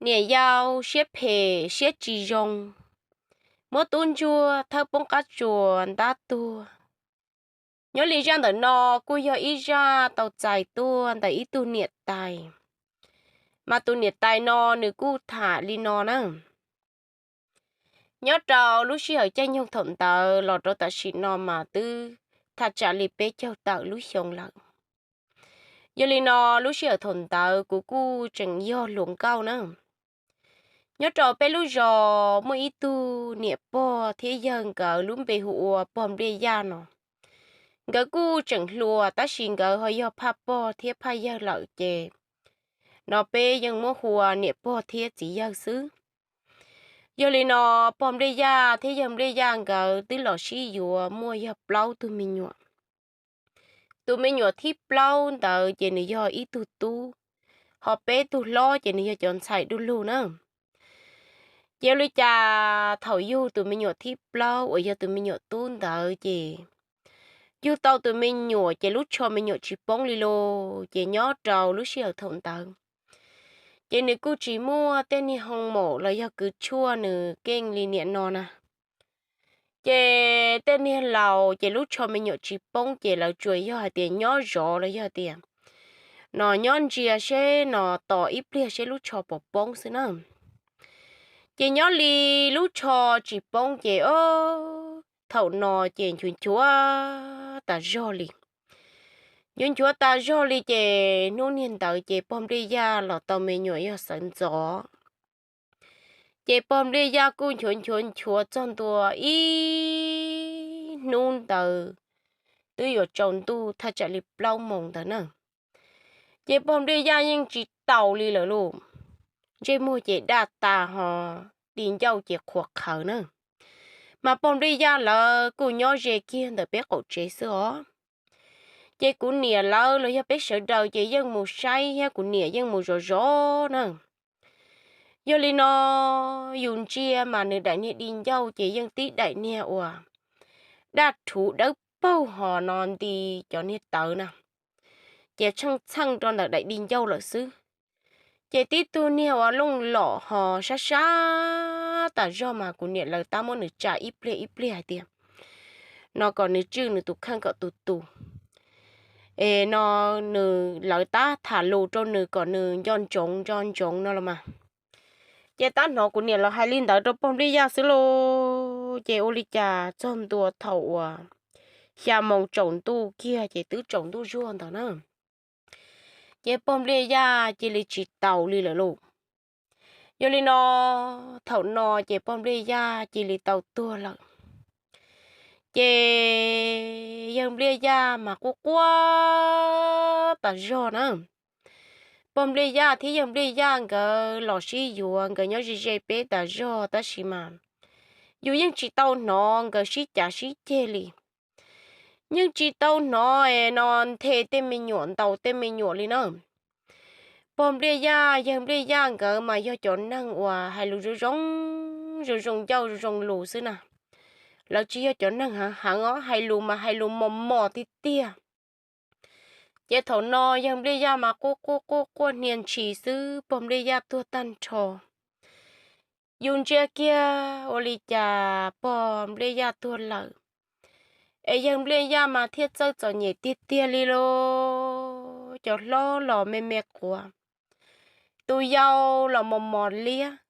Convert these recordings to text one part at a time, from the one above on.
Niam yau siab phem siab tsis zoo, muab tub ntsuag thawb poob qab tsuas ntab tuag. Nyob li zaj ntawm no kuj yog ib zaj tau txais tuaj ntawm ib tug niam tais, mas tus niam tais no nws kuj tham li no na. Nyob rau lub sij hawm caij nyoog thaum ntawd los rau tam sim no mas twb thaj tsam li peb caug tawm lub xyoo lawm. Yog li no, lub sij hawm thaum ntawd kuv kuj tseem yog hluas nkauj na. Nyob rau peb lub zos muaj ib tug niam pog thiab yawg, nkawd lub npe hu ua pog Npliaj Yaj no. Nkawd kuj tseem hluas tab sis nkawd ho yog phaj pog thiab phaj yawg lawm ces no peb yeej muab hu ua niam pog thiab txiv yawg xwb. Yog li no, pog Npliaj Yaj thiab yawg Npliaj Yaj nkawd twb los sib yuav muaj yog plaub tug me nyuam. Tus me nyuam thib plaub ntawd ces nws yog ib tug tub, ho peb tug hlob ces nws yog cov ntxhais du lug na. Ces ua li cas thaum yug tus me nyuam thib plaub uas yog tus me nyuam tub ntawd ces yug tau tus me nyuam ces lub tsho me nyuam tsis poob li los ces nyob rau lub sij hawm thaum ntawd ces nws kuj tsis muaj tej niag hoo maum los yog kws tshuaj nws keej li niam no na. Ces tej niag laus ces lub tsho me nyuam tsis poob ces lawv tsuas yog hais tias nyob zov los yog tias no nyob ntsia seb no tos ib pliag seb lub tsho puas poob xwb na. Ces nyob li lub tsho tsis poob ces o, thaum no ces nchuav nchuav tas zog li. Nchuav nchuav tas zog li ces hnub niag ntawd ces pog Npliaj Yaj los tau me nyuam yog Xeev Ntxov. Ces pog Npliaj Yaj kuj nchuav nchuav nchuav txog ntua ib hnub ntawd twb yuav tsaus ntuj thaj tsam li plaub moos ntawd na. Ces pog Npliaj Yaj yeej tsis taus li lawm lauj, ntsej muag ces daj tas ho di ncauj ces qhuav qhawv na. Mas pog Npliaj Yaj lawv kuj nyob ze kiag ntawm peb qaum tsev xwb os. Ces kuv niam lawv los yog peb sawv daws ces yeej mus saib thiab kuv niam yeej mus zov zov na. Yog li no, yus ntsia mas nws daim niag di ncauj ces yeej tib daim niag uas daj rhuv dawb paug ho no nti cov niag tawv na, ces tsheej txheej rau ntawm daim di ncauj lawm xwb. Ces tib tug niag uas looj lom ho sab sab tas zog mas kuv niam lawv tab muab nws tsa ib pliag ib pliag hais tias no kom nws tswj nws tus kheej kom tus tus es no nws lawv tab tham lus rau nws kom nws nco ntsoov nco ntsoov no los mas. Ces tab hnov kuv niam lawv hais li ntawd rau pog Npliaj Yaj xwb lauj, ces ua li cas txog ntua thaum uas xya moos tsaus ntuj kiag ces twb tsaus ntuj zuag ntawd na. Ces pog Npliaj Yaj cia li tsis taus li lawm lauj. Yog li no, thaum no ces pog Npliaj Yaj cia li tau tuag lawm. Ces yawg Npliaj Yaj mas quaj quaj tas zog na. Pog Npliaj Yaj thiab yawg Npliaj Yaj nkawd los sib yuav nkawd nyob ze ze peb tas zog tab sis mas yus yeej tsis tau hnov nkawd sib cav sib ceg li. Yeej tsis tau hnov es no nthe tej me nyuam ntaus tej me nyuam li na. Pog Npliaj Yaj yawg Npliaj Yaj nkawd mas yog cov neeg uas hais lus zoo zoo, zoo zoo ncauj zoo zoo lus xwb na. Lawv tsis yog cov neeg heev heev os, hais lus mas hais lus mos mos tiag tiag. Ces thaum no yawg Npliaj Yaj mas quaj quaj quaj quaj hnia ntshis xwb, pog Npliaj Yaj tuag tag nrho. Yus ntsia kiag ua li cas pog Npliaj Yaj tuag lawm, es yawg Npliaj Yaj mas thiaj txawj txom nyem tiag tiag li lauj. Cov hlob los me me quav, tus yau los mos mos liab,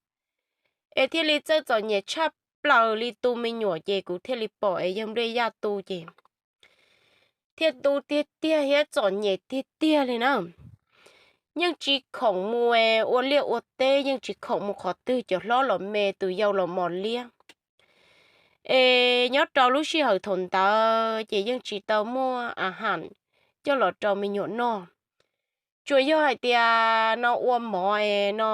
es thiaj li txawj txom nyem tshaj plaws li. Tu me nyuam ces kuv thiaj li pom es yawg Npliaj Yaj tu ces thiaj tu tiag tiag thiab txom nyem tiag tiag li na. Yeej tsis khoom mus ua liaj ua teb, yeej tsis khoom mus qhov twg, cov hlob los me tus yau los mos liab. Es nyob rau lub sij hawm thaum ntawd ces yeej tsis tau muaj a ham coj los rau me nyuam noj. Tsuas yog hais tias no ua mov es no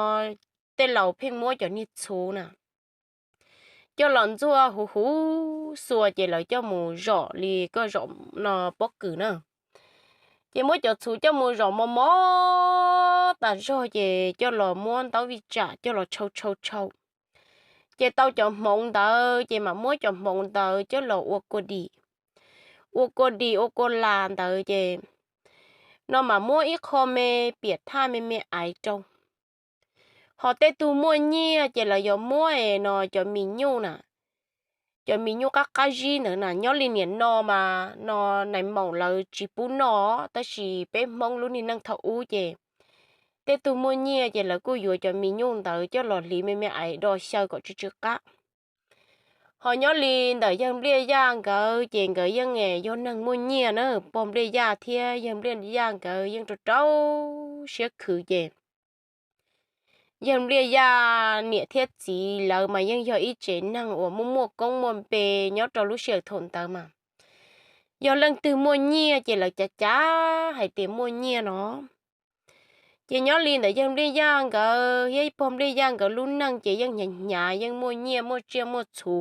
tej laus pheej muab cov niag txhuv na coj los ntxuaj huv huv xua ces lawv coj mus zom li koj zom no pob kws na. Ces muab cov txhuv coj mus zom mos mos tas zog ces coj los muab ntaub vij tsam coj los tshau tshau tshau. Ces tau cov hmoov ntawd ces mam muab cov hmoov ntawd coj los ua kua dim, ua kua dim ua kua las ntawd ces no mam muab ib qho me piam thaj me me aiv rau. Ho tej tug muaj nyiaj ces lawv yuav muab es no cov mis nyuj na, cov mis nyuj qab qab zib ntawd na, nyob li niam no mas no nais maum lawv tsis pub noj, tab sis peb Hmoob lub niag neej thaum ub ces tej tug muaj nyiaj ces lawv kuj yuav cov mis nyuj ntawd coj los hliv me me ais do xyaw kom tsw tsw qab. Ho nyob li ntawm yawg Npliaj Yaj nkawd ces nkawd yeej yog neeg muaj nyiaj na, pog Npliaj Yaj thiab yawg Npliaj Yaj nkawd yeej rau rau siab khwv ces yawg Npliaj Yaj niam thiab txiv lawv mas yeej yog ib tsev neeg uas muaj muaj koob muaj npe nyob rau lub sij hawm thaum ntawd mas. Yog leej twg muaj nyiaj ces lawv cav cav hais tias muaj nyiaj no. Ces nyob li ntawm yawg Npliaj Yaj nkawd thiab pog Npliaj Yaj nkawd lub neej ces yeej hnyav hnyav, yeej muaj nyiaj muaj tsiaj muaj txhu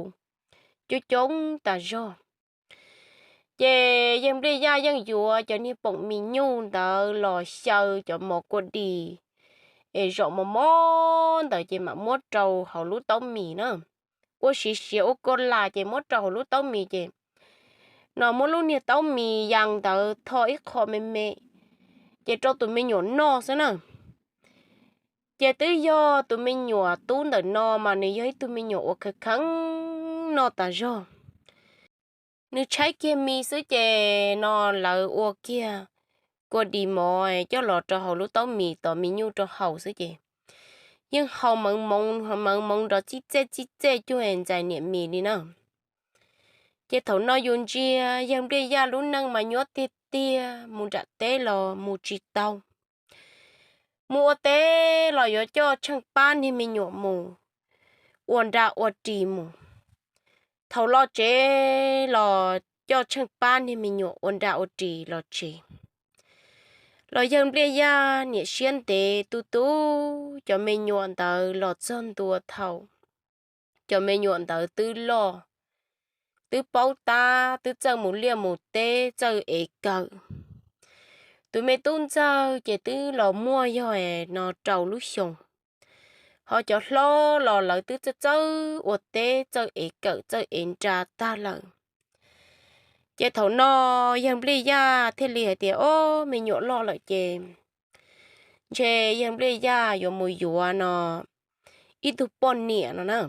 coob coob tas zog. Ces yawg Npliaj Yaj yeej yuav cov niag poom mis nyuj ntawd los xyaw cov mov kua dis es zom mos mos ntawd ces mam muab rau hauv lub taub mis na. Ua siav siav ua koj las ces muab rau hauv lub taub mis ces no muab lub niag taub mis yas ntawd tho ib qho me me, ces rau tus me nyuam noj xwb na. Ces twb yog tus me nyuam tub ntawm no mas nws yog ib tug me nyuam uas khav kheev noj tas zog. Nws tshaib kiag mis xwb ces no lawv ua kiag kua dis mov coj los rau hauv lub taub mis tos mis nyuj rau haus xwb ces yeej haus meev moov nrov txij txej txij txej cuag ntxais niam mis li na. Ces thaum no yus ntsia yawg Npliaj Yaj lub neej mas nyuab tiag tiag, mus nram teb los mus tsis tau. Mus ua teb los yuav coj tsheej pab niag me nyuam mus ua nra ua ris mus. Thaum los tsev los coj tsheej pab niag me nyuam ua nra ua ris los tsev. Los yawg Npliaj Yaj niam siab ntev tu tu cov me nyuam ntawd los txog ntua thaum cov me nyuam ntawd twb loj, twb paub tab, twb txawj mus liaj mus teb, txawj ev kawm. Tus me tub ntxawg ces twb los muaj yog no rau lub xyoo, ho cov hlob los lawv twb txawj txawj ua teb, txawj ev kawm, txawj ev nra tag lawm. Ces thaum no yawg Npliaj Yaj thiaj li hais tias, Ob, me nyuam loj lawm ces ntshe yawg Npliaj Yaj yuav mus yuav no ib tug poj niam no na.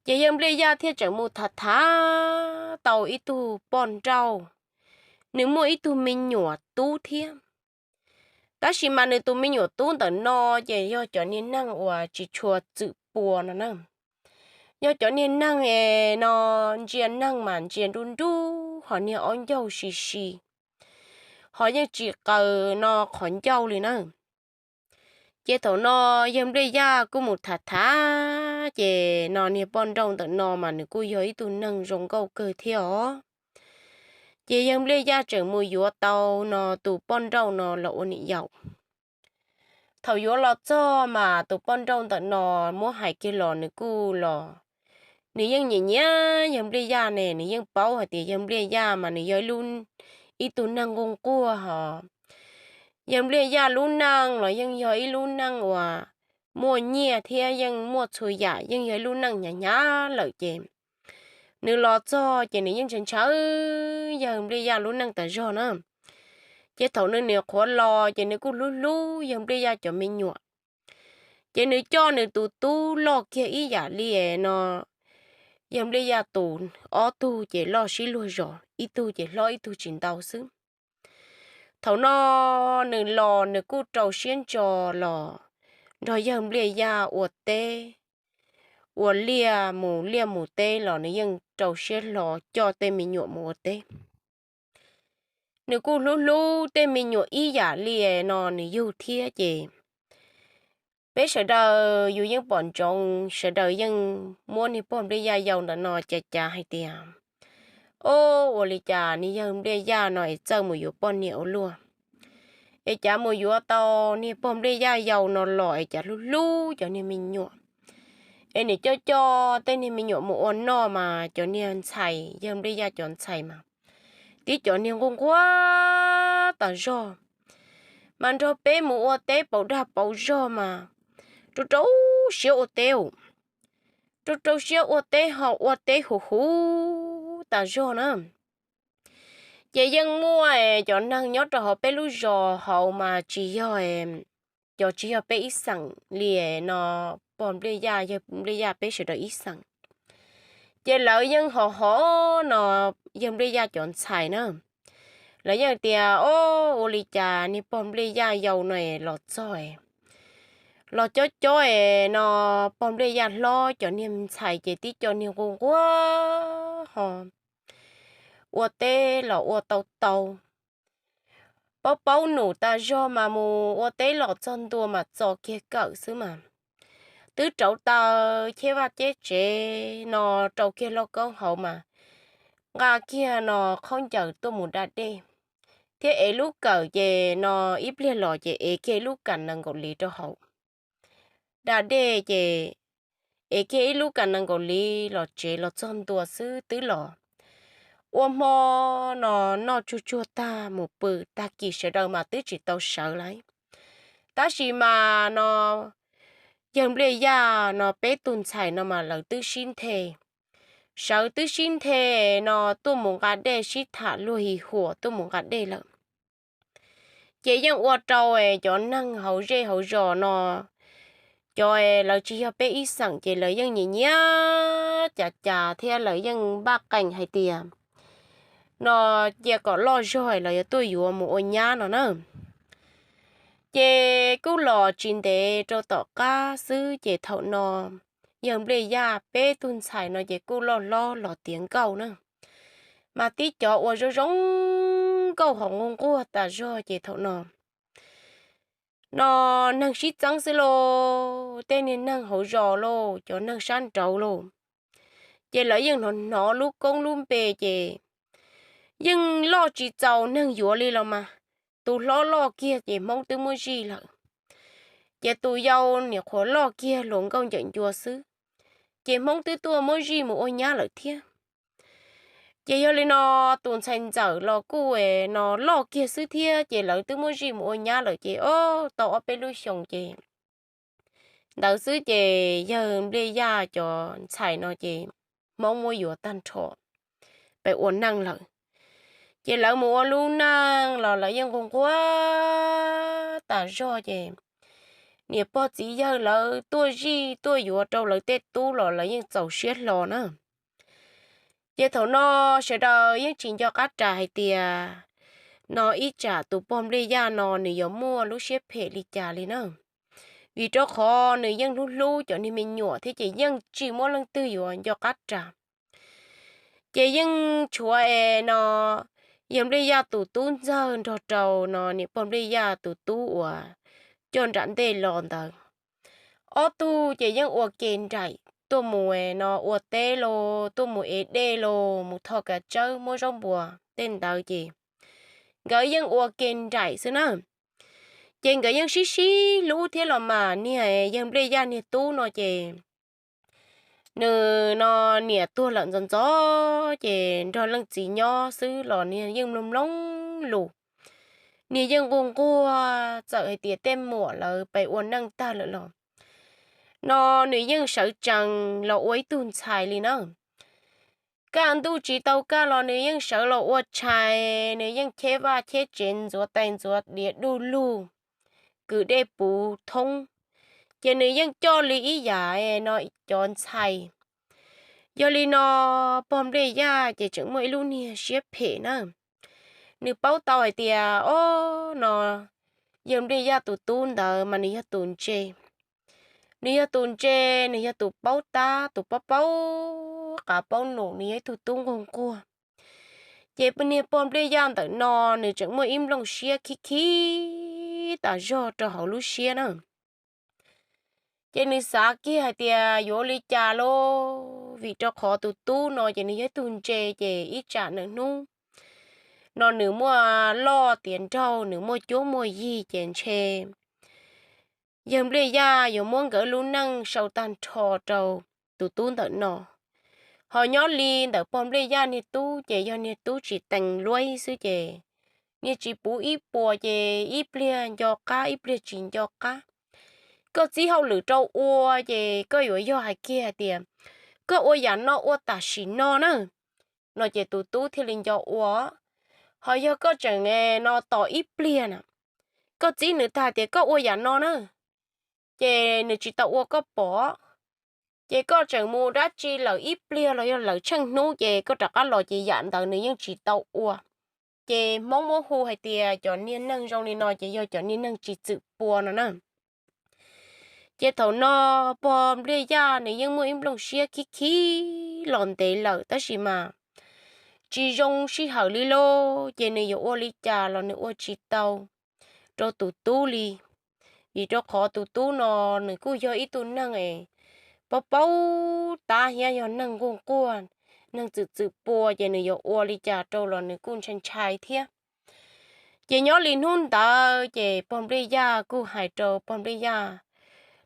Ces yawg Npliaj Yaj thiaj tseem mus tham tham tau ib tug poj nrauj, nws muaj ib tug me nyuam tub thiab. Tab sis mas nws tus me nyuam tub ntawm no ces yog cov niag neeg uas tsis tshua txwm pua no na. Yog cov niag neeg es no ntsia neeg mas ntsia nruj nruj ho niag aub ncaug si si, ho yeej tsis qaws no qhov ncauj li na. Ces thaum no yawg Npliaj Yaj kuj mus tham tham, ces no niag poj nrauj ntawm no mas nws kuj yog ib tug neeg zoo nkauj kawg thiab os. Ces yawg Npliaj Yaj tseem mus yuav tau no tus poj nrauj no los ua niam yau. Thaum yuav los txog mas tus poj nrauj ntawm no muab hais kiag los nws kuj los, nws yeej nyiam nyiam yawg Npliaj Yaj ne, nws yeej paub hais tias yawg Npliaj Yaj mas nws yog ib tug neeg nquag nquag hos. Yawg Npliaj Yaj lub neej los yeej yog ib lub neej uas muaj nyiaj thiab yeej muaj txhua yam, yeej yog ib lub neej hnyav hnyav lawm ces nws los txog ces nws yeej ntshaw ntshaw yawg Npliaj Yaj lub neej tas zog na. Ces thaum nws nyuam qhuav los ces nws kuj hlub hlub yawg Npliaj Yaj cov me nyuam. Ces nws coj nws tus tub loj kiag ib yam li no yawg Npliaj Yaj tus, ob tug ces loj sib luag zos, ib tug ces hlob ib tug tsis ntau xwb. Thaum no nws los nws kuj rau siab ntso los nrog yawg Npliaj Yaj ua teb, ua liaj mus liaj mus teb los nws yeej rau siab hlo coj tej me nyuam mus ua teb. Nws kuj hlub hlub tej me nyuam ib yam li no nws yug thiab ces peb sawv daws yus yeej pom ntsoov, sawv daws yeej muab niag pog Npliaj Yaj yau ntawm no cav cav hais tias, Ob, ua li cas niag yawg Npliaj Yaj no es txawj mus yuav poj niam ua luaj, es cav mus yuav tau niag pog Npliaj Yaj yau no los es cav hlub hlub cov niag me nyuam, es nim coj coj tej niag me nyuam mus ua noj mas cov niag ntxhais, yawg Npliaj Yaj cov ntxhais mas tib cov niag nquag nquag tas zog, mas nrog peb mus ua teb pauv dag pauv zog mas rau rau siab ua teb, rau rau siab ua teb ho ua teb huv huv tas zog na. Ces yeej muaj cov neeg nyob rau hauv peb lub zos hauv mas tsis yog cov tsis yog peb ib xeem li no, pog Npliaj Yaj, yawg Npliaj Yaj peb sawv daws ib xeem. Ces lawv yeej ho hov no yawg Npliaj Yaj cov ntxhais na. Lawv yeej tias, o, ua li cas niag pog Npliaj Yaj yau no los txog los cob cob es no, pog Npliaj Yaj hlob cov niag ntxhais ces tib co niag nquag nquag ho ua teb los ua tau tau, paub paub num tas zog mas mus ua teb los txog ntua mas txo kiag kawm xwb mas. Twb rauv taws cheb vaj cheb tsev no, rau kiag lauj kaub hauv mas nqa kiag no khaub ncaws tuaj mus da dej, thiab ev lub kawm ces no ib pliag los ces ev kiag ib lub kas nees nkaum li rau hauv, da dej ces ev kiag ib lub kas nees nkaum li los tsev los txog ntua xwb twb los. Ua hmo no noj tsuag tsuag tag mus pw, tag kis sawv daws mas twb tsis tau sawv lawm. Tab sis mas no yawg Npliaj Yaj no peb tug ntxhais no mas lawv twb sib nthe, sawv twb sib nthe no tuaj mus nqa dej sib tham luag hi huam tuaj mus nqa dej lawm. Ces yeej ua rau cov neeg hauv zej hauv zos no, cov lawv tsis yog peb ib xeem ces lawv yeej nyiam nyiam cas cas thiab lawv yeej npaj qees hais tias no cia kom loj zog los yuav tuaj yuav mus ua nyab no na. Ces kuj los tsis ntev rau tom qab xwb ces thaum no yawg Npliaj Yaj peb tug ntxhais no ces kuj loj hlob los tiav nkauj na, mas tib cov ua zoo zoo nkauj ho nquag nquag tas zog ces thaum no no neeg sib txeeb xwb lauj, tej niag neeg hauv zos lauj, cov neeg sab nraud lauj, ces lawv yeej hnov hnov lub koob lub npe ces yeej loj tsis txaus neeg yuav li los mas. Tus hlob loj kiag ces Hmoob twb muab zij lawm, ces tus yau niam qhuav loj kiag hluas nkauj nceem ncua xwb, ces Hmoob twb tuaj muab zij mus ua nyab lawm thiab. Ces yog li no tus ntxhais ntxawm los kuj no loj kiag xwb thiab ces lawv twb muab zij mus ua nyab lawm ces o, tau ob peb lub xyoos ces ntawd xwb ces yawg Npliaj Yaj cov ntxhais no ces Hmoob muab yuav tag nrho pem ua neej lawm. Ces lawv mus ua lub neej los lawv yeej nquag nquag tas zog ces niam pog txiv yawg lawv tuaj zij tuaj yuav rau lawv tej tub los lawv yeej txaus siab hlo na. Ces thaum no sawv daws yeej tsis nco qab ras hais tias no ib tsam tus pog Npliaj Yaj no nws yuav muaj lub siab phem li cas li na, vim rau qhov nws yeej hlub hlub cov niag me nyuam thiab ces yeej tsis muaj leej twg yuav nco qab ras. Ces yeej tshuav es no yawg Npliaj Yaj tus tub ntxawg nrog rau no niam pog Npliaj Yaj tus tub uas coj nram ntej los ntawd, ob tug ces yeej ua ke nraim tuaj mus no ua teb los tuaj mus ev dej los mus tho kav tsawb muab zaub npua tej ntawd ces nkawd yeej ua ke nraim xwb na. Ces nkawd yeej sib sib hlub thiab los mas niag yawg Npliaj Yaj niag tub no ces nws no niam tuag lawm ntxov ntxov ces nrog leej txiv nyob xwb los niag yeej mloog mloog lus, niag yeej nquag nquag, txawm hais tias tej muam lawv pes ua neej tag lawm los no nws yeej sawv tsees los ua ib tug ntxhais li na. Kaj ntuj tsis tau kaj los nws yeej sawv los ua tshais, nws yeej cheb vaj cheb tsev ntxuav tais ntxuav diav duj lug, kwv dej puv thoob, ces nws yeej coj li ib yam no cov ntxhais. Yog li no pog Npliaj Yaj ces tseem muaj ib lub niag siab phem na. Nws paub tau hais tias o, no yawg Npliaj Yaj tus tub ntawd mas nws yog tus ntse. Nws yog tus ntse, nws yog tus paub tab, tus paub paub qav paub num, nws yog ib tug tub nquag nquag. Ces niag pog Npliaj Yaj ntawm no nws tseem muaj ib nplooj siab khib khib tas zog rau hauv lub siab na. Ces nws xav kiag hais tias yuav ua li cas lauj, vim rau qhov tus tub no ces nws yog ib tug ntse ces ib tsam nws hnub no nws muaj loj tiav nraug, nws muaj cuab muaj yig ces ntshe yawg Npliaj Yaj yuav muab nkawd lub neej sau tag nrho rau tus tub ntawm no. Ho nyob li ntawm pog Npliaj Yaj niag tub ces yog niag tub tsis tees luaj xwb ces niag tsis puv ib puas ces ib pliag nco qab ib pliag tsis nco qab. Koj txib hauj lwm rau ua ces koj yuav yog hais kiag hais tias koj ua yam no ua tam sim no na, no ces tus tub thiaj li nco ua. Ho yog koj tseem no tos ib pliag na, koj txib nws tag tias koj ua yam no na, ces nws tsis tau ua koj pom, ces koj tseem mus dab tsi lawm ib pliag los yog lawm tsheej hnub ces koj rov qab los ces yam ntawd nws yeej tsis tau ua. Ces Hmoob muab hu hais tias cov niag neeg zoo li no ces yog cov niag neeg tsis txwm pua no na. Ces thaum no pog Npliaj Yaj nws yeej muaj ib nplooj siab khib khib los ntev lawm tab sis mas tsis zoo sij hawm li lauj, ces nws yuav ua li cas los nws ua tsis tau rau tus tub li. Vim rau qhov tus tub no nws kuj yog ib tug neeg es paub paub tab thiab yog neeg nquag nquag, neeg txwm txwm pua ces nws yuav ua li cas rau los nws kuj ntshai ntshai thiab. Ces nyob li hnub ntawd ces pog Npliaj Yaj kuj hais rau pog Npliaj Yaj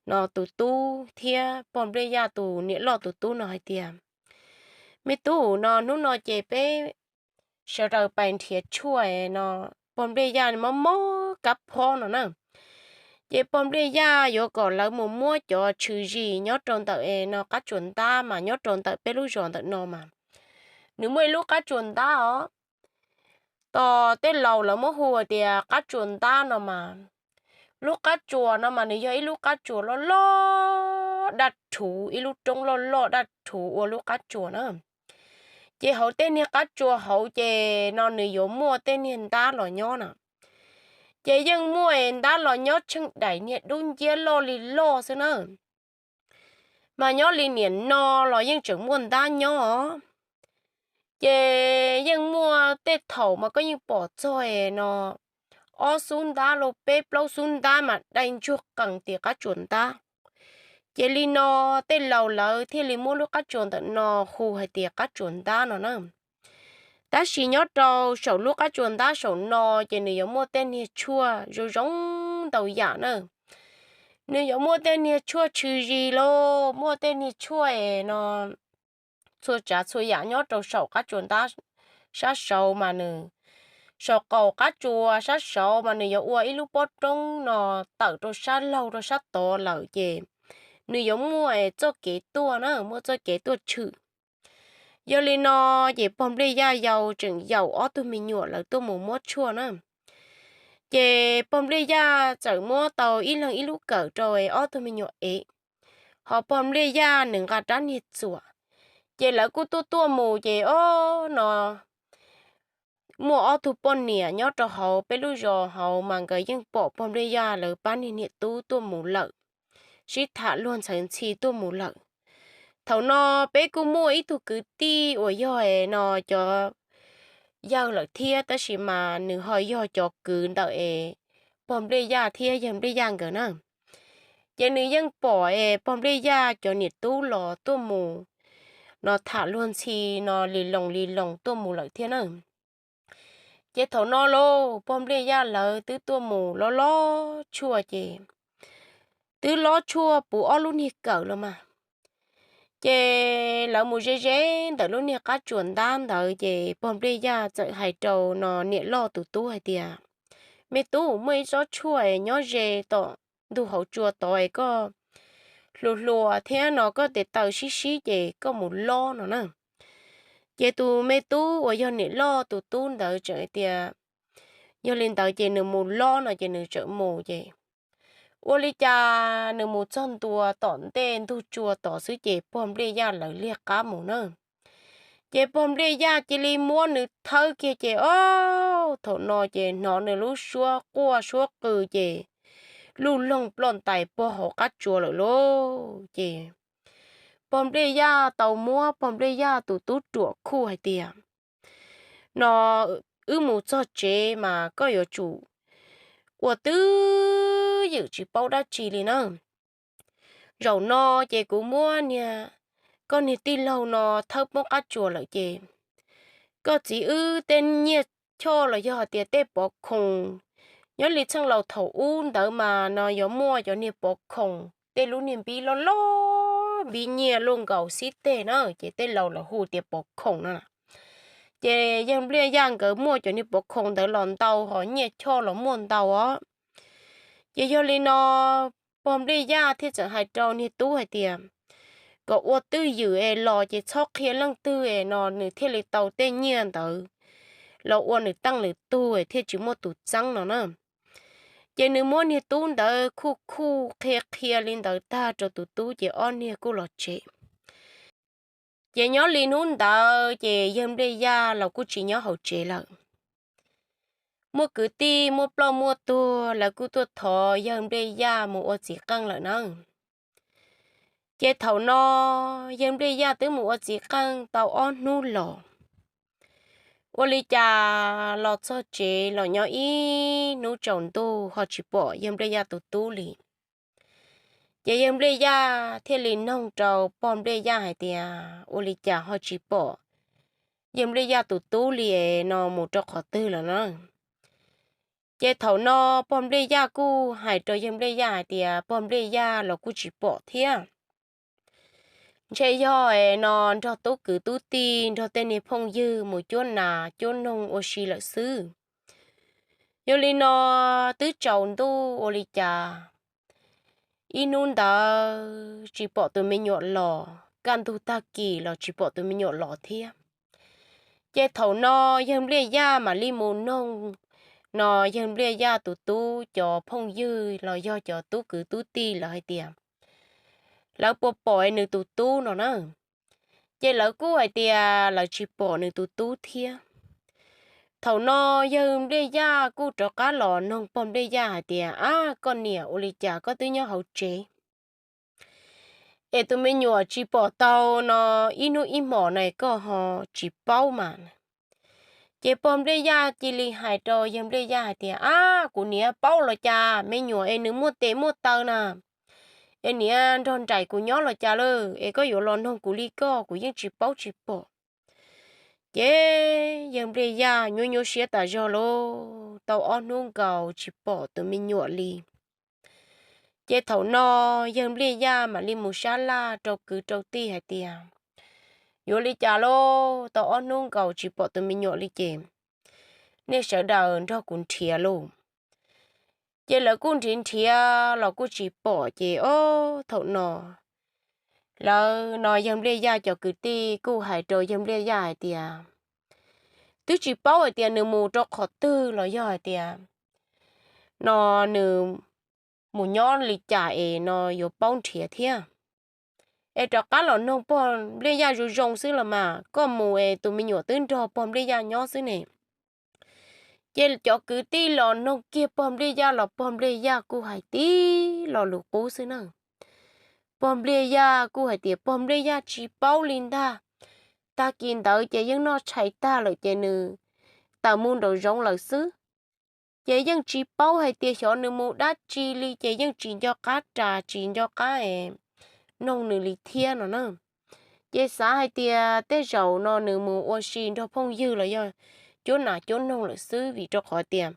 no tus tub thiab pog Npliaj Yaj tus niam loj tus tub no hais tias, me tub, no hnub no ces peb sawv daws pais nrhiav tshuaj no, pog Npliaj Yaj mob mob kab phob no na. Ces pog Npliaj Yaj yuav kom lawv mus muab cov tshwm sim nyob rau ntawm no qab tsuas ntab mas nyob rau ntawm peb lub zos ntawm no mas nws muaj ib lub qab tsuas ntab os. Tos tej laus lawv muab hu tias qab tsuas ntab no mas, lub qab tsuas no mas nws yog ib lub qab tsuas loj loj daj rhuv, ib lub roob loj loj daj rhuv ua lub qab tsuas na. Ces hauv tej niag qab tsuas hauv ces no nws yuav muaj tej niag ntab los nyob na. Ces yeej muaj ntab los nyob tsheej daim niag dub nciab loj li loj xwb na. Mas nyob li niam no los yeej tseem muaj ntab nyob os. Ces yeej muaj tej thaum mas koj yeej pom txog no ob xub ntab los peb plaub xub ntab mas dai ntsuag qees tim qab tsuas ntab. Ces li no tej laus lawv thiaj li muab lub qab tsuas ntawm no hu hais tias qab tsuas ntab no na. Tab sis nyob rau saum lub qab tsuas ntab saum no ces nws yuav muaj tej niag tshuaj zoo zoo ntau yam na. Nws yuav muaj tej niag tshuaj tshwm sim los muaj tej niag tshuaj es no txhua tsav txhua yam nyob rau saum qab tsuas ntab sab saud mas nws, saum qaum qab tsuas sab saud mas nws yuav ua ib lub pob roob no tawm rau sab laug rau sab tod lawm ces nws yuav muaj txoj kev tuaj na, muaj txoj kev tuaj tshwm. Yog li no ces pog Npliaj Yaj yau tseem yaum ob tug me nyuam lawv tuaj mus muab tshuaj na. Ces pog Npliaj Yaj txawm muab tau ib leeg ib lub kawm rau ob tug me nyuam ev, ho pog Npliaj Yaj nws nqa rab niag txuas. Ces lawv kuj tuaj tuaj mus ces ob no muaj ob tug poj niam nyob rau hauv peb lub zos hauv mas nkawd yeej pom pog Npliaj Yaj lawv pab niag niam tub tuaj mus lawm, sib tham luag ntxhawv ntxhi tuaj mus lawm. Thaum no peb kuj muaj ib tug kwv tij uas yog es no cov yawg lawm thiab tab sis mas nws ho yog cov kwv ntawm es pog Npliaj Yaj thiab yawg Npliaj Yaj nkawd na. Ces nws yeej pom es pog Npliaj Yaj cov niam tub los tuaj mus no tham luag ntxhi no li loos li loos tuaj mus lawm thiab na. Ces thaum no lauj pog Npliaj Yaj lawv twb tuaj mus lob lob tshuaj ces twb lob tshuaj puv ob lub niag kawm los mas. Ces lawv mus ze ze ntawm lub niag qab tsuas ntab ntawd ces pog Npliaj Yaj txawm hais rau no niam loj tus tub hais tias, me tub, muaj ib tsob tshuaj nyob ze tom ntug hauv tsua tod es koj hluas hluas thiab no koj tes taw sib sib ces koj mus lob no na. Ces tus me tub uas yog niam loj tus tub ntawd tseem hais tias, yog li ntawd ces nws mus lob no ces nws tseem mus ces ua li cas nws mus txog ntua tom ntej ntug tsua tod xwb ces pog Npliaj Yaj lawv liag qab mus na. Ces pog Npliaj Yaj cia li muab nws thawb kiag ces ob thaum no ces hnov nws lub suab quaj suab qw ces luj loog ploj ntais puag hauv qab tsua lawm lauj. Ces pog Npliaj Yaj tau muab pog Npliaj Yaj tus tub ruam khuj hais tias, no wb mus txog tsev mas koj yuav tsum ua twj ywm tsis paub dab tsi li na. Zaum no ces kuv muab niag, koj niag tij laug no thawb poob qab tsuas lawm ces koj txiv wb tej nyiaj choj los yog hais tias tej pov khoom nyob li txheej laus thaum ub ntawd mas no yuav muaj cov niag pov khoom tej lub niag npib loj loj, npib nyiaj luaj nkaus xib teg na ces tej laus lawv hu tias pov khoom no. Ces yawg Npliaj Yaj nkawd muaj cov niag pov khoom ntawd los ntau ho nyiaj choj los muaj ntau os. Ces yog li no pog Npliaj Yaj thiaj txawm hais rau niag tub hais tias, kom ua twj ywm es los ces txhob qhia leej twg es no nws thiaj li tau tej nyiaj ntawd los ua nws teej lwm tug thiaj tsis muaj tus txeeb no na. Ces nws muab niag tub ntawd khuj khuj qhia qhia li ntawd tag rau tus tub ces ob niag kuj los tsev. Ces nyob li hnub ntawd ces yawg Npliaj Yaj los kuj tsis nyob hauv tsev lawm. Muaj kwv tij muaj ploj muaj tuag lawv kuj tuaj thov yawg Npliaj Yaj mus ua txiv qeej lawm na. Ces thaum no yawg Npliaj Yaj twb mus ua txiv qeej tau ob hnub los, ua li cas los txog tsev los nyob ib hnub tsaus ntuj ho tsis pom yawg Npliaj Yaj tus tub li. Ces yawg Npliaj Yaj thiaj li noog rau pog Npliaj Yaj hais tias, ua li cas ho tsis pom yawg Npliaj Yaj tus tub li no mus rau qhov twg lawm na? Ces thaum no pog Npliaj Yaj kuj hais rau yawg Npliaj Yaj hais tias pog Npliaj Yaj los kuj tsis pom thiab. Ntshe yog no nrog tub kwv tub tij nrog tej niag phooj ywg mus cuab nas cuab noog ua si lawm xwb. Yog li no twb tsaus ntuj ua li cas ib hnub ntawd tsis pom tus me nyuam los, kaj ntug tag kis los tsis pom tus me nyuam los thiab. Ces thaum no yawg Npliaj Yaj mam li mus noog no yawg Npliaj Yaj tus tub cov phooj ywg los yog cov tub kwv tub tij lawv hais tias lawv puas pom nws tus tub no na. Ces lawv kuj hais tias lawv tsis pom nws tus tub thiab. Thaum no yawg Npliaj Yaj kuj rov qab los noog pog Npliaj Yaj hais tias, ab, koj niam, ua li cas koj twb nyob hauv tsev es tus me nyuam tsis pom tau no ib hnub ib hmos na koj ho tsis paub mas? Ces pog Npliaj Yaj cia li hais rau yawg Npliaj Yaj hais tias, ab, kuv niam, paub los cas, me nyuam es nws muaj tes muaj taw na, es niam nrog nraim kuv nyob los cas lawm es koj yuav los noog kuv li koj, kuv yeej tsis paub tsis pom. Ces yawg Npliaj Yaj nyuaj nyuaj siab tas zog lauj, tau ob hnub nkaus tsis pom tus me nyuam li. Ces thaum no yawg Npliaj Yaj mam li mus sab laj rau kwv rau tij hais tias, yuav li cas lauj, tau ob hnub nkaus tsis pom tus me nyuam li ces nej sawv daws nrog kuv nrhiav lauj. Ces lawv kuj nrhiav nrhiav los kuj tsis pom ces ob thaum no lawv no yawg Npliaj Yaj cov kwv tij kuj hais rau yawg Npliaj Yaj hais tias, twb tsis paub hais tias nws mus rau qhov twg los yog hais tias no nws mus nyob li cas es no yuav paub nrhiav thiab. Es rov qab los noog pog Npliaj Yaj zoo zoo xwb los mas, koj mus es tus me nyuam twb nrog pog Npliaj Yaj nyob xwb ne. Ces cov kwv tij los noog kiag pog Npliaj Yaj los pog Npliaj Yaj kuj hais tib lo lus qub xwb na. Pog Npliaj Yaj kuj hais tias pog Npliaj Yaj tsis paub li ntag. Tag kis ntawd ces yeej noj tshais tag lawm ces nws tawm mus nraum zoov lawm xwb. Ces yeej tsis paub hais tias xyov nws mus dab tsi li ces yeej tsis nco qab ras tsis nco qab noog nws li thiab no na. Ces xav hais tias tej zaum no nws mus ua si nrog phooj ywg los yog cuab nas cuab noog lawm xwb vim rau qhov tias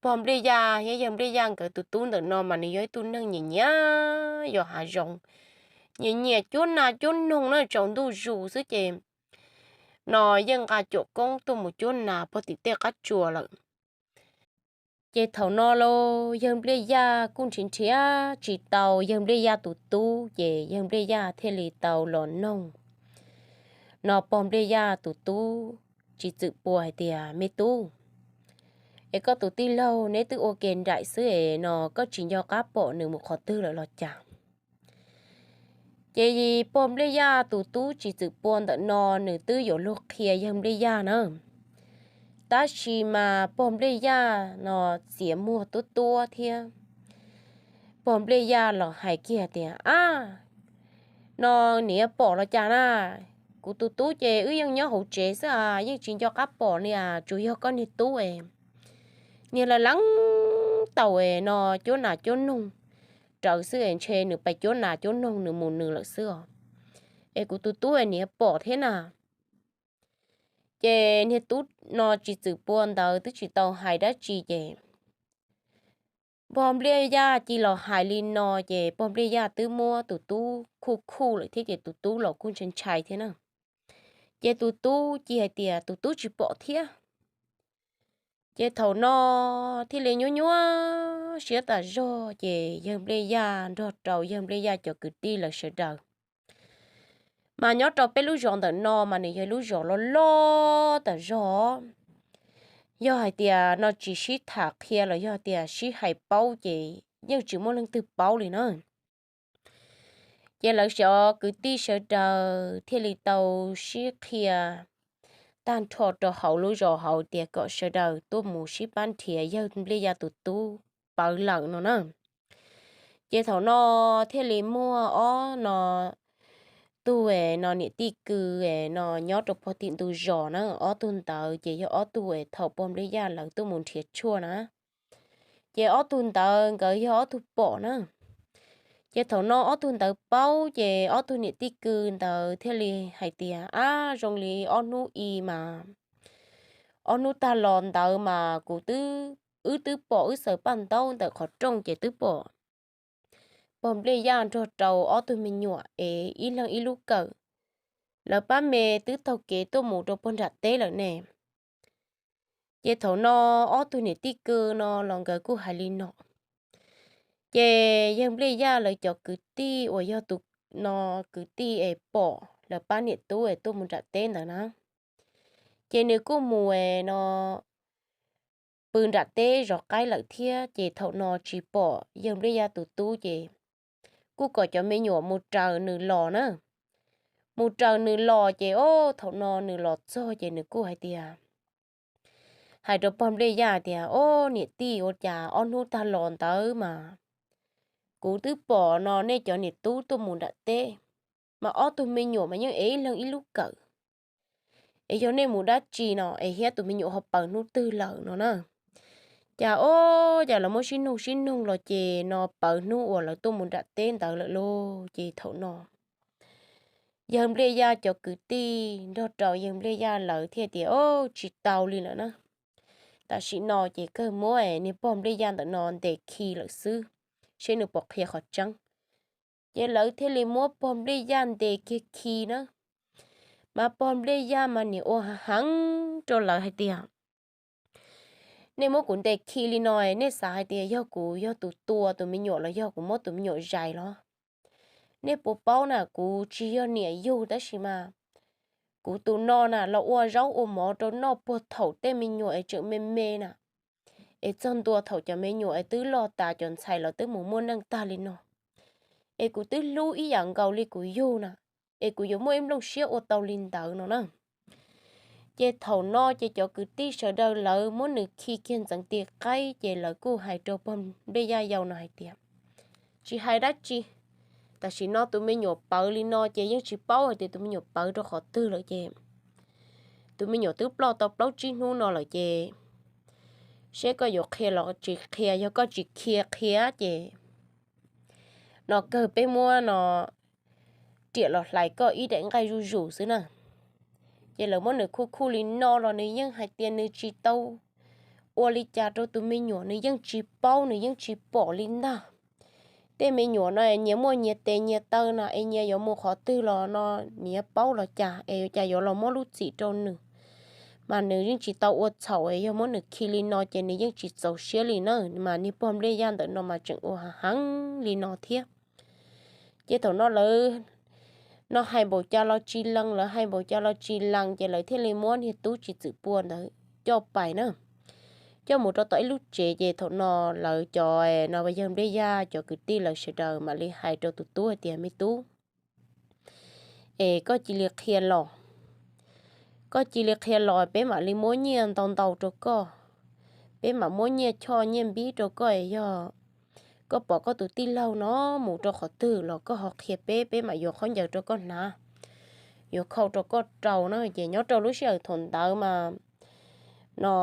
pog Npliaj Yaj thiab yawg Npliaj Yaj nkawd tus tub ntawm no mas nws yog ib tug neeg nyiam nyiam yos hav zoov, nyiam nyiam cuab nas cuab noog na, tsaus ntuj zus xwb ces no yeej nqa cuam koob tuaj mus cuab nas pog tim tej qab tsuas lawm. Ces thaum no los yawg Npliaj Yaj kuj nrhiav nrhiav tsis tau yawg Npliaj Yaj tus tub ces yawg Npliaj Yaj thiaj li tau los noog no pog Npliaj Yaj tus tub Tsis Txwm Pua hais tias, me tub, es koj tus tij laug neb twb ua ke nraim xwb es no koj tsis nco qab pom nws mus qhov twg lawm los cas? Ces pog Npliaj Yaj tus tub Tsis Txwm Pua ntawm no nws twb yuav luag qhia yawg Npliaj Yaj na, tab sis mas pog Npliaj Yaj no txiav muag tuab tuab thiab. Pog Npliaj Yaj los hais kiag tias, ab, no niam pom los cas na, kuv tus tub ces wb yeej nyob hauv tsev xwb as yeej tsis nco qab pom li as, tsuas yog koj niag tub es niag la leeb taus es no cuab nas cuab noog raws xwb es ntshe nws pais cuab nas cuab noog nws mus nws lawm xwb os, es kuv tus tub niam pom thiab na. Ces niag tub no Tsis Txwm Pua ntawd twb tsis tau hais dab tsi ces pog Npliaj Yaj cia los hais li no ces pog Npliaj Yaj twb muab tus tub khuj khuj lawm thiab ces tus tub los kuj ntshai ntshai thiab na. Ces tus tub cia hais tias tus tub tsis pom thiab. Ces thaum no thiaj li nyuaj nyuaj siab tas zog ces yawg Npliaj Yaj nrog rau yawg Npliaj Yaj cov kwv tij lawv sawv daws mas nyob rau peb lub zos ntawm no mas nws yog lub zos loj loj tas zog. yog hais tias no tsis sib tham qhia los yog tias sib hais paub ces yeej tsis muaj leej twg paub li na. Ces lawv cov kwv tij sawv daws thiaj li tau sib qhia tag nrho rau hauv lub zos hauv tias kom sawv daws tuaj mus sib pab nrhiav yawg Npliaj Yaj tus tub pawv lawm no na. Ces thaum no thiaj li muaj ob no tug es no niam tij kwv es no nyob rau puag tim ntug zos na, ob tug ntawd ces yog ob tug es thaum pog Npliaj Yaj lawv tuaj mus nrhiav tshuaj na, ces ob tug ntawd nkawd yog ob tug pom na. Ces thaum no ob tug ntawd paub ces ob tug niam tij kwv ntawd thiaj li hais tias, ab, zoo li ob hnub i mas, ob hnub tag los ntawd mas kuv twb, wb twb pom, wb xaws paj ntaub ntawm qhov rooj ces twb pom pog Npliaj Yaj nrog rau ob tug me nyuam es ib leeg ib lub kawm, lawv pab me twb taug kev tuaj mus rau puag nram teb lawm ne. Ces thaum no ob tug niam tij kwv no los nkawd kuj hais li no. Ces yawg Npliaj Yaj lawv cov kwv tij uas yog tus no kwv tij es pom lawv pab niam tub es tuaj mus nram teb ntawd na, ces nws kuj mus es no pw nram teb zov qaib lawm thiab, ces thaum no tsis pom yawg Npliaj Yaj tus tub ces kuj kom cov me nyuam mus raws nws los na. Mus raws nws los ces o, thaum no nws los txog ces nws kuj hais tias, hais rau pog Npliaj Yaj tias, o, niam tij, ua cas ob hnub tag los ntawd mas kuv twb pom no nej cov niam tub tuaj mus nram teb, mas ob tug me nyuam mas yeej ev ib leeg ib lub kawm, es yog nej mus dab tsi no es thiab tus me nyuam ho pawv hnub twg lawm no na. Cas o, cas lawv muab sib noog sib noog los ces no pawv hnub uas lawv tuaj mus nram teb ntawd lawm lauj. Ces thaum no yawg Npliaj Yaj cov kwv tij nrog rau yawg Npliaj Yaj lawv thiaj tias, o, tsis tau li lawm na, tam sim no ces kawg muab niag pog Npliaj Yaj ntawm no ntes khi lawm xwb, seb nws puas qhia qhov tseeb. Ces lawv thiaj li muab pog Npliaj Yaj ntes kiag khi na. Mas pog Npliaj Yaj mas niam ua heev rau lawv hais tias, nej muab kuv ntes khi li no, nej xav hais tias yog kuv yog tus tua tus me nyuam los yog kuv muab tus me nyuam zais los? Nej puas paub na, kuv tsis yog niam yug tab sis mas kuv tus no na los ua zaub ua mov rau noj puag thaum tej me nyuam es tseem me me na, es txog ntua thaum cov me nyuam es twb loj tas cov ntxhais los twb mus muaj neej tag li no, es kuv twb hlub ib yam nkaus li kuv yug na, es kuv yuav muaj ib nplooj siab ua tau li ntawd no na. Ces thaum no ces cov kwv tij sawv daws lawv muab nws khi kiag ntxeev ti qaib ces lawv kuj hais rau pog Npliaj Yaj yau no hais tias, tsis hais dab tsi, tam sim no tus me nyuam pawv li no ces yeej tsis paub hais tias tus me nyuam pawv rau qhov twg lawm ces tus me nyuam twb ploj tau plaub tsib hnub no lawm ces seb koj yuav qhia los tsis qhia, yog koj tsis khi qhia ces no kawg peb muab no riam los hlais koj ib daim nqaij zuj zus xwb na. Ces lawv muab nws khuj khuj li no los nws yeej hais tias nws tsis tau ua li cas rau tus me nyuam, nws yeej tsis paub, nws yeej tsis pom li ntag. Tej me nyuam no nyias muaj nyias tes nyias taw no es nyias yuav mus qhov twg los no nyias paub los cas es cas yuav los muab lub txim rau nws. Mas nws yeej tsis tau ua txhaum es yog muab nws khi li no ces nws yeej tsis txaus siab li na. Mas niag pog Npliaj Yaj ntawm no mas tseem ua heev li no thiab. Ces thaum no lawv no hais npaum cas los tsis lees, lawv hais npaum cas los tsis lees ces lawv thiaj li muab niag tub tsis txwm pua ntawd coj pais na, coj mus rau tom ib lub tsev. Ces thaum no lawv cov no yawg Npliaj Yaj cov kwv tij lawv sawv daws mam li hais rau tus tub hais tias, me tub, es koj cia li qhia los, koj cia li qhia los peb mam li muab nyiaj ntau ntau rau koj, peb mam muab nyiaj choj nyiaj npib rau koj. Yog koj pom koj tus tij laug no mus rau qhov twg los koj ho qhia peb, peb mam yuav khaub ncaws rau koj hnav, yuav khau rau koj rau na. Ces nyob rau lub sij hawm thaum ntawd mas no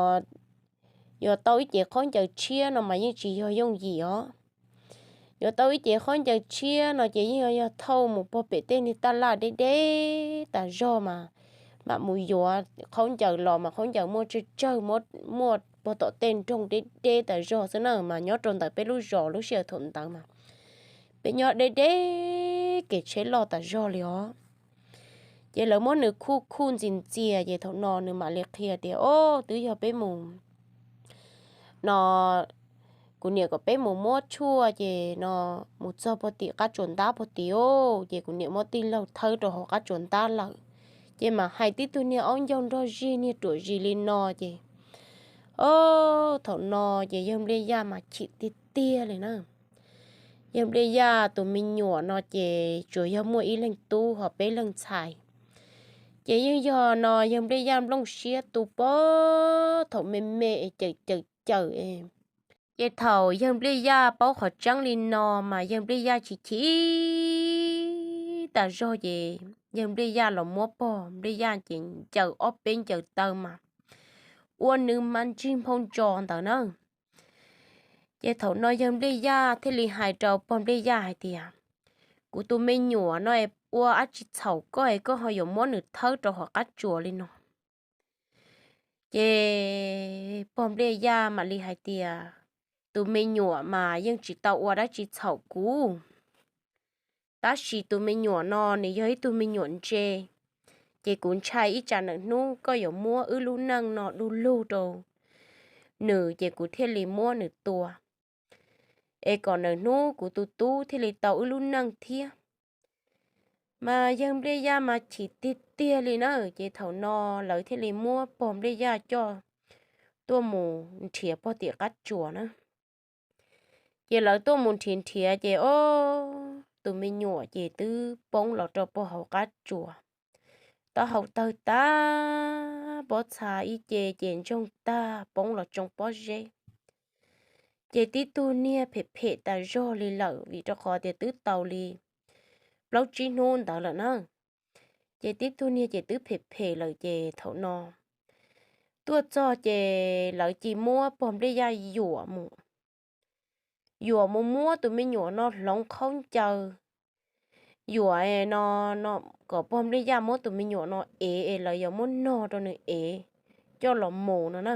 yuav tau ib cev khaub ncaws tshiab no mas yeej tsis yog yooj yim os. Yuav tau ib cev khaub ncaws tshiab no ces yeej yog thauj mus puag pem tej niag taj laj deb deb tas zog mas mam mus yuav khaub ncaws los mas khaub ncaws muaj tsawg tsawg, muaj puag tom tej nroog deb deb tas zog xwb na. Mas nyob rau ntawm peb lub zos lub sij hawm thaum ntawd mas peb nyob deb deb kev tsheb loj tas zog li os. Ces lawv muab nws khuj khuj ntxias ntxias ces thaum no nws mam li qhia tias, o, twb yog peb mus no, kuv niam kom peb mus muab tshuaj ces no mus txog puag tim qab tsuas ntab puag tim os, ces kuv niam muab tij laug thawb rau hauv qab tsuas ntab lawm. Ces mam hais tib tug niag aub ncaug nrog zig niag ruam zis li no ces Ob, thaum no ces yawg Npliaj Yaj mas chim tiag tiag li na. Yawg Npliaj Yaj tus me nyuam no ces tsuas yog muaj ib leeg tub ho peb leeg ntxhais. Ces yeej yog no yawg Npliaj Yaj nplooj siab tu pog thaum me me es cawm cawm cawm es. Ces thaum yawg Npliaj Yaj paub qhov tseeb li no mas yawg Npliaj Yaj chim chim tas zog ces yawg Npliaj Yaj los muab pog Npliaj Yaj ces ncaws ob peb ncaws taw mas ua nws mas ntsig nphau ntsos ntawd na. Ces thaum no yawg Npliaj Yaj thiaj li hais rau pog Npliaj Yaj hais tias, kuv tus me nyuam no es ua dab tsi txhaum koj es koj ho yuav muab nws thawb rau hauv qab tsuas li no? Ces pog Npliaj Yaj mam li hais tias, tus me nyuam mas yeej tsis tau ua dab tsi txhaum kuv. Tab sis tus me nyuam no nws yog ib tug me nyuam ntse, ces kuv ntshai ib tsam nawm hnub koj yuav muab wb lub neej no du lug rau nws ces kuv thiaj li muab nws tua, es kom nawm hnub kuv tus tub thiaj li tau wb lub neej thiab. Mas yawg Npliaj Yaj mas chim tiag tiag li na, ces thaum no lawv thiaj li muab pog Npliaj Yaj coj tuaj mus nrhiav pog tim qab tsuas na. Ces lawv tuaj mus nrhiav nrhiav ces ob, tus me nyuam ces twb poob los rau pog hauv qab tsuas, taub hau tawg tag, pob txha ib ce ces ntsoog tag poob los tsoo pob zeb. Ces tib tug niag phem phem tas zog li lawm vim rau qhov tias twb tau li plaub tsib hnub ntawd lawm na. Ces tib tug niag ces twb phem phem lawm ces thaum no tuaj txog ces lawv cia muab pog Npliaj Yaj yuam mus, yuam mus muab tus me nyuam no hloov khaub ncaws, yuam no, no kom pog Npliaj Yaj muab tus me nyuam no ev es lawv yuav muab nog rau nws ev coj los mus no na.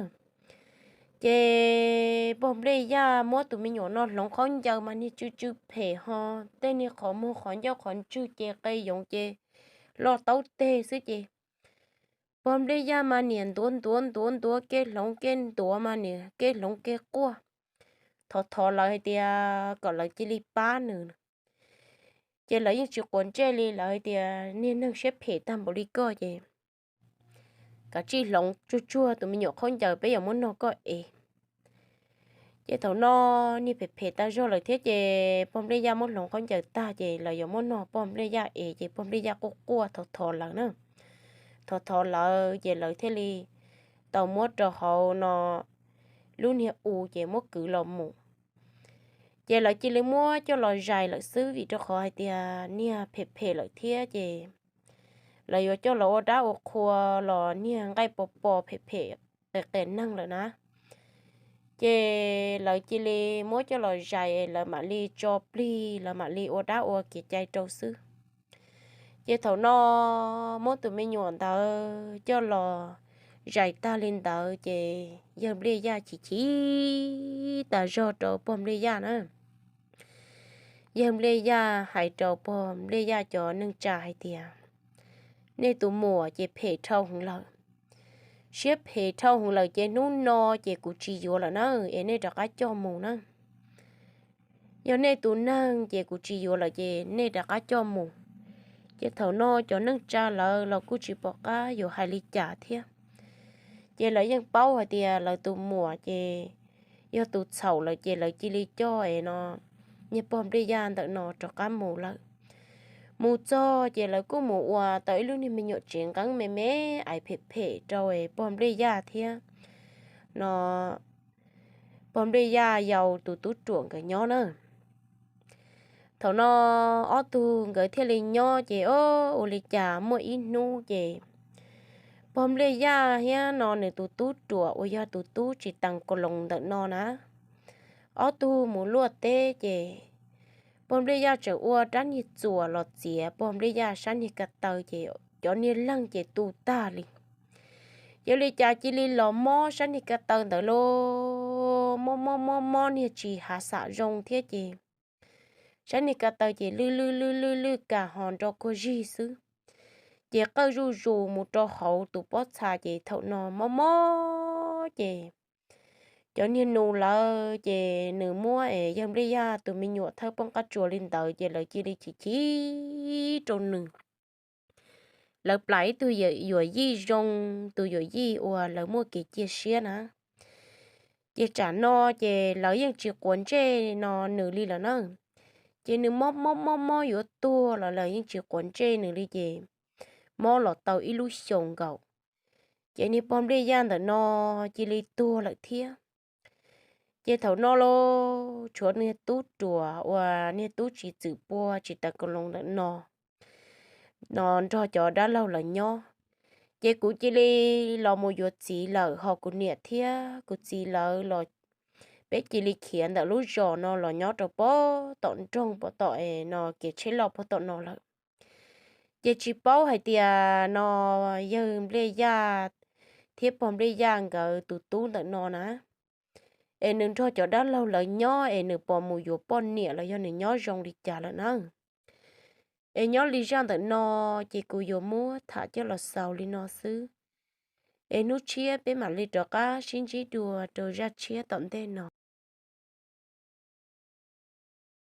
Ces pog Npliaj Yaj muab tus me nyuam no hloov khaub ncaws mas niag tsw tsw phem ho, tej niag qhov muag qhov ncauj qhov ntswg ces qe yoov ces loj taub teg xwb ces pog Npliaj Yaj mas niam ntuav ntuav ntuav ntuav kev hloov kev ntuav mas niam kev hloov kev quaj, thov thov lawv hais tias kom lawv cia li pab nws. Ces lawv yeej tsis quav ntsej li, lawv hais tias niag neeg siab phem tag npaum li koj ces kav tsij hloov tsuag tsuag tus me nyuam khaub ncaws peb yuav muab nog koj ev. Ces thaum no niag phem phem tag zog lawm thiab ces pog Npliaj Yaj muab hloov khaub ncaws tag ces lawv yuav muab nog pog Npliaj Yaj ev ces pog Npliaj Yaj quaj quaj thov thov lawv na. Thov thov lawv ces lawv thiaj li tau muab rau hauv no lub niag u ces muab kwv los mus. Ces lawv cia li muab coj los zais lawm xwb vim rau qhov hais tias niag phem phem lawm thiab ces lawv yuav coj los ua dab ua qhua los niag nqaij pos pos phem phem qias qias neeg lawm na. Ces lawv cia li muab coj los zais lawv mam li tso plig lawv mam li ua dab ua kev cai rau xwb. Ces thaum no muab tus me nyuam ntawd coj los zais tag li ntawd ces yawg Npliaj Yaj chim chim tas zog rau pog Npliaj Yaj na. Yawg Npliaj Yaj hais rau pog Npliaj Yaj cov neej tsa hais tias, nej tus muam ces phem dhau heev lawm, siab phem dhau heev lawm ces hnub no ces kuv tsis yuav lawm na, es nej rov qab coj mus na. Yog nej tus neeg ces kuv tsis yuav lawm ces nej rov qab coj mus. Ces thaum no cov neej tsa lawv los kuj tsis pom qab yuav hais li cas thiab. Ces lawv yeej paub hais tias lawv tus muam ces yog tus txhaum lawm ces lawv cia li coj es no niag pog Npliaj Yaj ntawm no rov qab mus lawm. Mus txog ces lawv kuj mus ua tau ib lub niag me nyuam tsev nqeeb me me ais phem phem rau pog Npliaj Yaj thiab no pog Npliaj Yaj yau tus tub ruam nkawd nyob na. Thaum no ob tug nkawd thiaj li nyob ces o, ua li cas muaj ib hnub ces pog Npliaj Yaj thiab no nws tus tub ruam uas yog tus tub tsis tees kos loos ntawm no na, ob tug mus luaj teb ces pog Npliaj Yaj tseem ua rab niag txuas los txiav pog Npliaj Yaj sab niag ka taw ces cov niag leeg ces tu tag li. Yog li cas cia li los mob sab niag ka taw ntawd lauj, mob mob mob mob niag tsis hav xam zoo thiab ces sab niag ka taw ces lwj lwj lwj lwj lwj kas ho nro kuag zig xwb. Ces qawj zuj zus mus rau hauv tus pob txha ces thaum no mob mob ces cov niag nus lawv ces nws muab es yawg Npliaj Yaj tus me nyuam thawb poob qab tsuas li ntawd ces lawv cia li chim chim rau nws. Lawv plam ib tug yuam yij zoo, tus yuam yij uas lawv muaj kev cia siab na. Ces tsam no ces lawv yeej tsis quav ntsej no nws li lawm na. Ces nws mob mob mob mob yuav tuag los lawv yeej tsis quav ntsej nws li ces mob los tau ib lub xyoos nkaus. Ces niag pog nplej yaj ntawm no cia li tuag lawm thiab. Ces thaum no los tshuav niag tub ruam uas niag tub tsis txwm pua tsis taws kaus loos ntawm no, no nrog cov dab laug lawv nyob. Ces kuv cia li los mus yuav txiv lawm, ho kuv niam thiab kuv txiv lawv los peb cia li khiav ntawm lub zos no los nyob rau pog tom nroog pog tom no kev tsheb loj pog tom no lawm. Ces tsis paub hais tias no yawg nplej yaj thiab pog nplej yaj nkawd tus tub ntawm no na, es nws nrog cov dab laug lawv nyob es nws puas mus yuav poj niam los yog nws nyob zoo li cas lawm na. Es nyob li zaj ntawm no ces kuv yuav muab tham coj los xaus li no xwb. Es hnub tshiab peb mam li rov qab sib ntsib dua rau zaj tshiab tom ntej no.